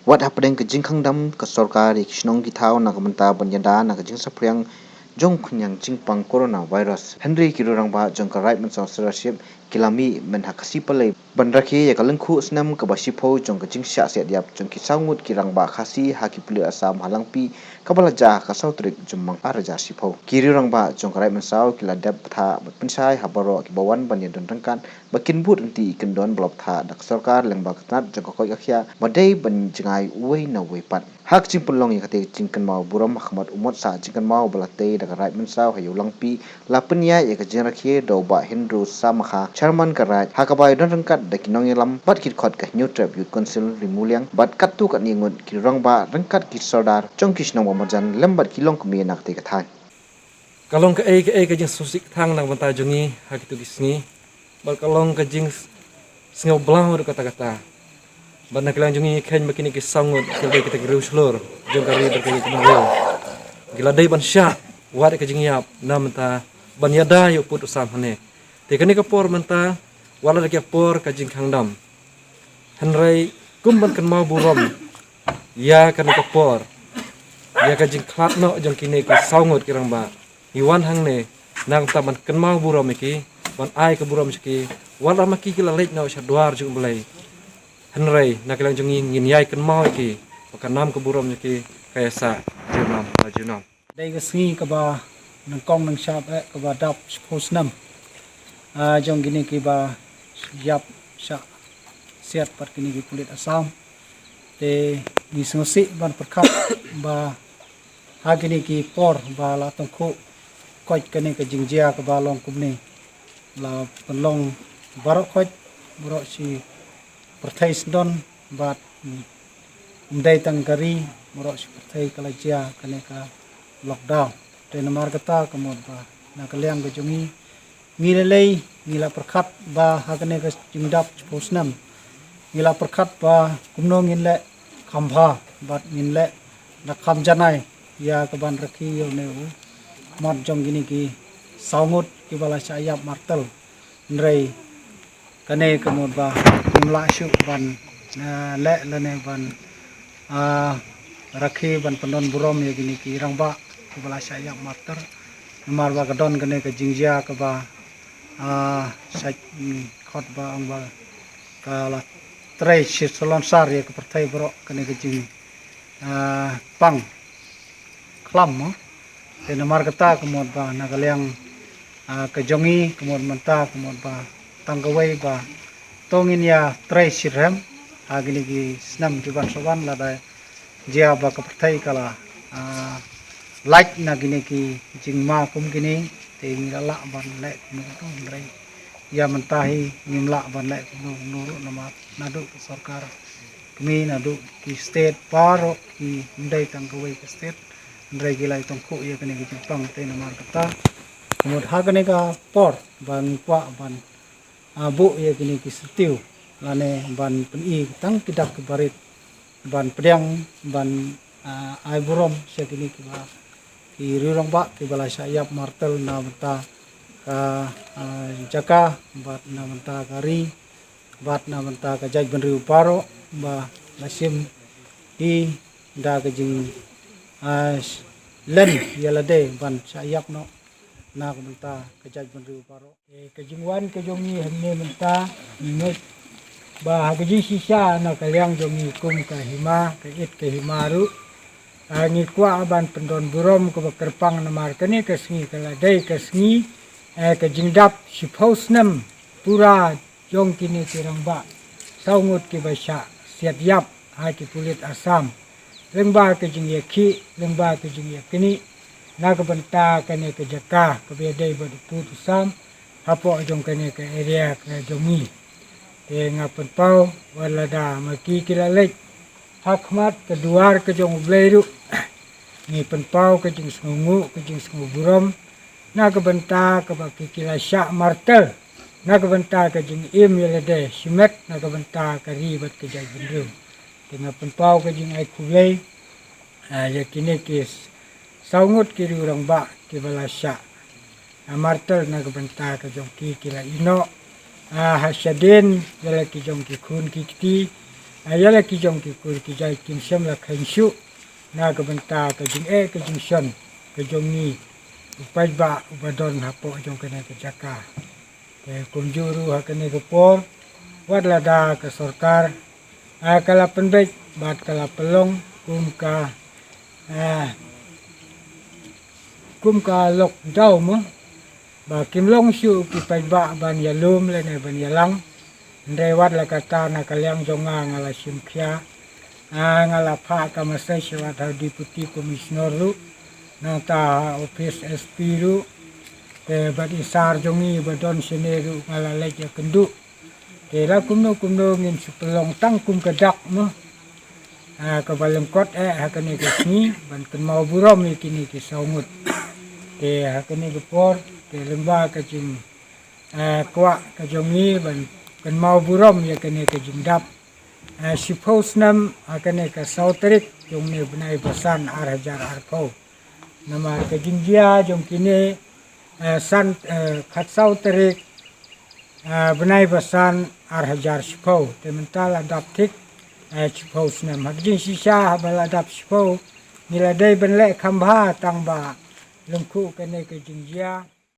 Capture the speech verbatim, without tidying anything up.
Wat hapdeng ka jingkhang dam ka sorkar ïa ki shnong ki thaw na ka bynta ban ïada na ka jingsaphriang jong khñiang jingpang coronavirus. Hynrei ki rangbah jong ka Raid Mynsaw Sirdarship ki la mih mynta ha ka sngi Palei ban rakhe ïa ka lyngkhuh snem kaba shiphew jong ka jingshah siat ïap jong ki saw ngut ki rangbah Khasi ha ki pulit Assam ha Langpih, kaba la jia ha ka saw tarik Jymmang ar hajar shiphew. Ki rangbah jong ka Raid Mynsaw ki la dep bthah bad pynshai ha baroh kiba wan ban ïadon ryngkat ba kin bud ryntih kin don ba la bthah da ka sorkar lyngba ka tnat jong ka koit ka khiah ba dei ban jngai uwei na uwei pat. Ha ka jingpynlong ïa kata ka jingkynmaw burom ha khmat u mot sah jingkynmaw ba la tei da ka Raid Mynsaw ha Ïew Langpih, la pynïaid ïa ka jingrakhe da u Bah Hindru Samakha, Chairman ka Raid, ha kaba ïadon ryngkat da ki nongïalam bad ki dkhot ka Hynñiewtrep Youth Council Ri Muliang bad katto katne ngut ki rangbah ryngkat ki sordar jong ki shnong ba marjan lem bad ki longkmie na katei ka thaiñ. Ka long kaei kaei ka jingsngewsih kthang na ka bynta jong ngi ha kito ki sngi. Bad ka long ka jingsngewbha ruh kata kata. Bad na ka liang jong ngi kheiñ ba kine ki saw ngut ki la dei kita ki riewshlur jong ka ri bad ka jaitbynriew. Ki la dei ban shah wad ïa ka jingïap na bynta ban ïada ïa u pud u sam hangne. Te kane ka por mynta wat la da ki por ka jingkhang dam. Hynrei kum ban kynmaw burom ïa kane ka por, ïa ka jingkhlad noh jong kine ki saw ngut ki rangbah, ngi wan hangne na ka bynta ban kynmaw burom ïa ki, ban ai ka burom sha ki. Wat la ma ki ki la leit noh sha dwar jong U Blei, hynrei na ka liang jong ngi ngin ïai kynmaw ïa ki, ba ka nam ka burom jong ki ka ïasah junom la junom. Dei ka sngi kaba nyngkong nyngshap eh kaba dap shiphew snem, ah, jong kine kiba ïap shah siat bad kine ki pulit Assam. Te ngi sngewsih ban pyrkhat ba ha kine ki por ba la tyngkhuh koit kane ka jingjia kaba long kumne, la pynlong baroh koit, baroh shi pyrthei sngewdon bad, mm, ym dei tang ka ri, baroh shi pyrthei ka la jia kane ka lockdown. Te namar kata ka mut ba na ka liang ka jong ngi, ngi lei lei ngi la pyrkhat ba ha kane ka jingdap shiphew snem, ngi la pyrkhat ba kumno ngin leh kham bha bad ngin leh da kham janai ïa ka ban rakhe ïa une u khmat jong kine ki saw ngut kiba la shah ïap martel. Hynrei kane ka mut ba ngim lah shuh ban, ah, leh lane ban, ah, rakhe ban pyndon burom ïa kine ki rangbah kiba la shah ïap martel. Namar ba ka don kane ka jingjia kaba, ah, shait, mm, khot ba ong ba ka la trei shi salonsar ïa ka pyrthei baroh kane ka jing, ah, pang khlam mo. Te namar kata ka mut ba na ka liang, ah, ka jong ngi ka mut mynta ka mut ba tang kawei ba to ngin ïa trei shitrhem ha kine ki snem kiban sa wan, lada jia ba ka pyrthei ka la, ah, lait na kine ki jingma kum kine, te ngi la lah ban leh kumno kumno, hynrei ïa mynta hi ngim lah ban leh kumno kumno ruh namar naduh ka sorkar kmie, naduh ki state baroh ki, ym dei tang kawei ka state, hynrei ki la ïa tyngkhuh ïa kane ka jingpang. Te namar kata ka mut ha kane ka por ba ngi kwah ban, ah, buh ïa kine ki step lane ban pyni tang ki dak ki barit ban pdiang ban, ah, ai burom sha kine kiba, ki riewrangbah kiba la shah ïap martel na bynta ka, ah, jaka bad na bynta ka ri bad na bynta ka jaitbynriew baroh ba la shim hi da ka jing, ah, len ïa lade ban shah ïap noh na ka bynta ka jaitbynriew baroh. Eh, ka jingwan ka jong ngi hangne mynta, ngi ngeit ba ha ka jingshisha na ka liang jong ngi kum ka hima, ka it ka hima ruh, ah, ngi kwah ban pyndon burom kaba kyrpang namar kane ka sngi ka la dei ka sngi, eh, ka jingdap shiphew snem pura jong kine ki rangbah saw ngut kiba shah siat ïap ha ki pulit Assam, lyngba ka jingïakhih, lyngba ka jingïaknieh na ka bynta kane ka jaka kaba ïadei bad u pud u sam hapoh jong kane ka area ka jong ngi. Te nga pynpaw wat lada ma ki ki la leit ha khmat ka duwar ka jong U Blei ruh, ngi pynpaw ka jingsngewnguh, ka jingsngewburom na ka bynta kaba ki ki la shah martel na ka bynta ka jingim ïa lade shimet na ka bynta ka ri bad ka jaitbynriew. Te nga pynpaw ka jingai khublei, ah, ïa kine ki s-, saw ngut ki riewrangbah kiba la shah, ah, martel na ka bynta ka jong ki, ki la ïehnoh, ah, ha shadien ïa la ki jong ki khun ki kti, Ïa la ki jong ki kur ki jait kim shym la kheiñ shuh na ka bynta ka jingeh ka jingshon ka jong ngi u paidbah uba don hapoh jong kane ka jaka. Te kumjuh ruh ha kane ka por, wat lada ka sorkar ka la pynbeit bad ka la pynlong kum ka kum ka lockdown mo, ba kim long shuh ki paidbah ban ïalum lane ban ïalang. Hynrei wat la katta, na ka liang jong nga nga la shim khia, nga la phah ka message wat ha Deputy Commissioner ruh, nangta ha office S P ruh, te bad i sar jong ngi ba don shane ruh nga la leit ïakynduh. Te la kumno kumno ngin shu pynlong tang kum ka dak mo, kaba lyngkot eh ha kane ka sngi ban kynmaw burom ïa kine ki saw ngut. Te ha kane ka por te lyngba ka jingkwah ka jong ngi ban kynmaw burom ïa kane ka jingdap shiphew snem ha kane ka saw tarik jong une u bnai ba san ar hajar arphew. Namar ka jingjia jong kine san, khatsaw tarik bnai ba san ar hajar shiphew, te mynta la dap thik shiphew snem. Ha ka jingshisha haba la dap shiphew ngi la dei ban leh kham bha tang ba lyngkhuh kane ka jingjia.